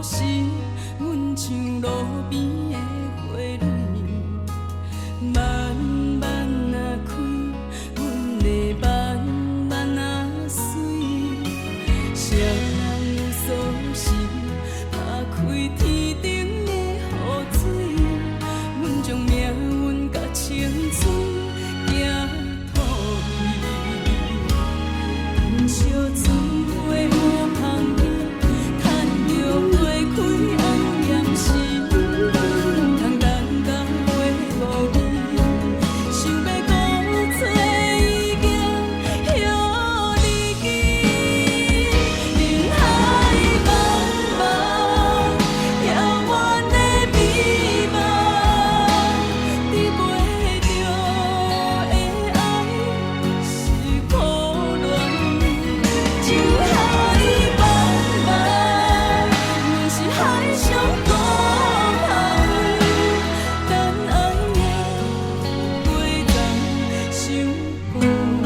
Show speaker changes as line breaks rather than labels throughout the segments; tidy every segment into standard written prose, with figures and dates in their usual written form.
是阮像路邊的花蕊，慢慢仔開，阮的慢慢仔媠。啥人有鎖匙拍開天頂的雨水？阮將命運佮青春寄託伊。小水花雨芳味，趁著花開紅艷時，毋通等到花無味，想欲孤找伊行予你記。人海茫茫，遙遠的美夢，得袂著的愛是苦戀。情海茫茫，阮是海上孤帆，等愛的過程傷孤戀。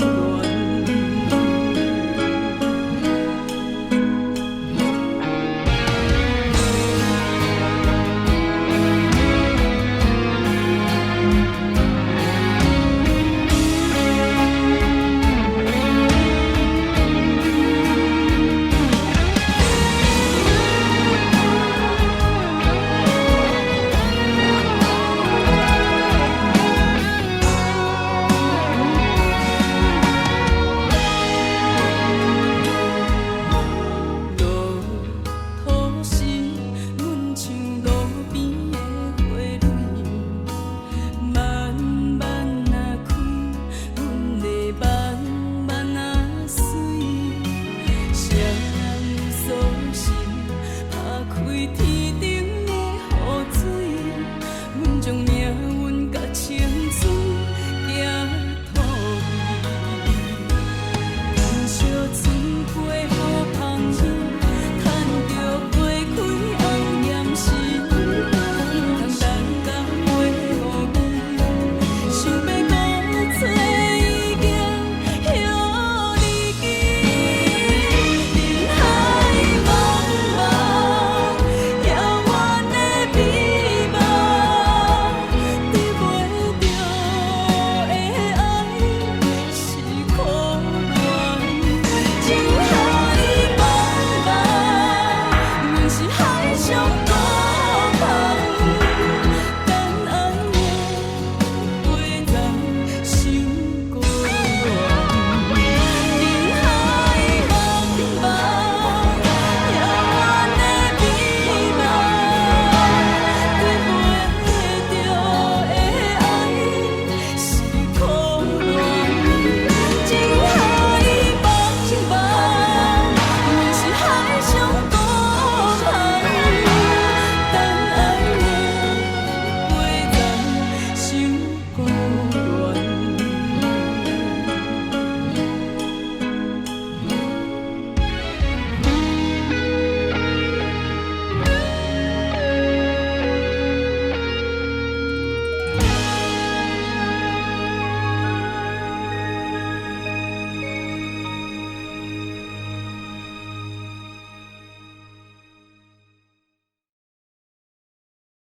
路途是阮像路邊的花蕊，慢慢仔開，阮的慢慢仔媠。啥人有鎖匙拍開天頂的雨水？阮將命運佮青春寄託伊。小水花雨芳味，趁著花開紅艷時，毋通等到花無味，想欲孤找伊行予你記。人海茫茫，遙遠的美夢，得袂著的愛是苦戀。情海茫茫，阮是海